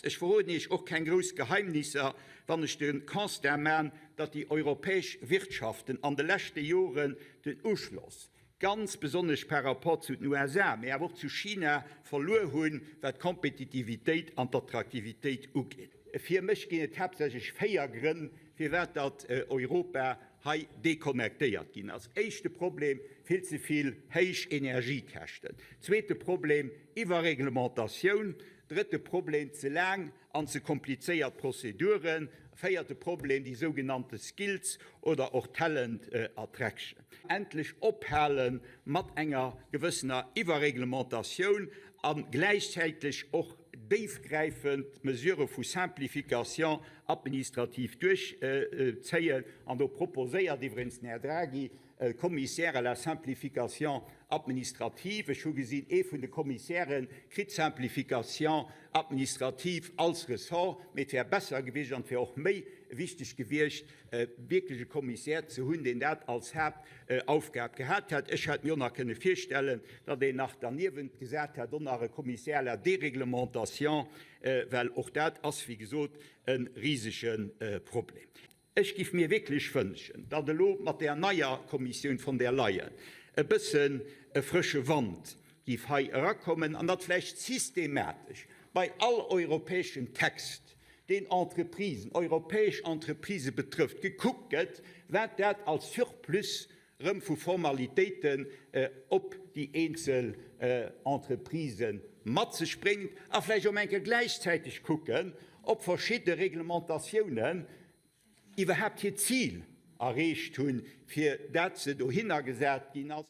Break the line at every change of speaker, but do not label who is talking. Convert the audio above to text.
Ech verroden Iech och keng grouss Geheimnisser, wann ech de Constat man, datt déi europäesch Wirtschaften an de leschte Joren den Uschloss, ganz besonnesch par rapport zu den USA, mee awer och zu China, verluer hunn, wat d'Kompetitivitéit an d'Attraktivitéit ugeet. Fir mech ginn et haaptsächlech 4 Grënn, firwat datt Europa hei deconnectéiert ginn ass. Éischte Problem, vill ze vill héich Energiekäschten. Zweete Problem, Iwwerreglementatioun. Drëtte Problem, ze laang an ze komplizéiert Prozeduren. Véierte Problem, déi sougenannte Skills oder och Talent Attraction. Endlech ophale mat enger gewëssener Iwwerreglementatioun a gläichzäiteg och déifgräifend Mesurë vu Simplification administrative duerchzéien. An do proposéiert iwwregens den Här Draghi, E Commissaire à la simplification administrative, ech hu gesinn, ee vun de Commissairë kritt d'Simplification administrative als Ressort, mee et wär besser gewiescht an et wär och méi wichteg gewiescht, wierklech e Commissaire ze hunn, deen dat als Haaptaufgab gehat hätt. Ech hätt mir och nach kënne virstellen, datt een nach derniewent gesat hätt, och nach e Commissaire à la déréglementation, well och dat ass, wéi gesot, e risege Problem. Ech giff mir wierklech wënschen, datt elo mat där neier Kommissioun von der Leyen e bëssen e frësche Wand giff hei erakommen an datt vläicht systematesch bei all europäeschem Text, deen Entreprisen, europäesch Entreprisë betrëfft, gekuckt gëtt, wat dat als Surplus rëm vu Formalitéiten op déi eenzel Entreprisë mat sech bréngt a vläicht och eng Kéier gläichzäiteg kucken, ob verschidde Reglementatiounen iwwerhaapt hiert Zil erreecht hunn, fir dat se dohinner gesat ginn ass.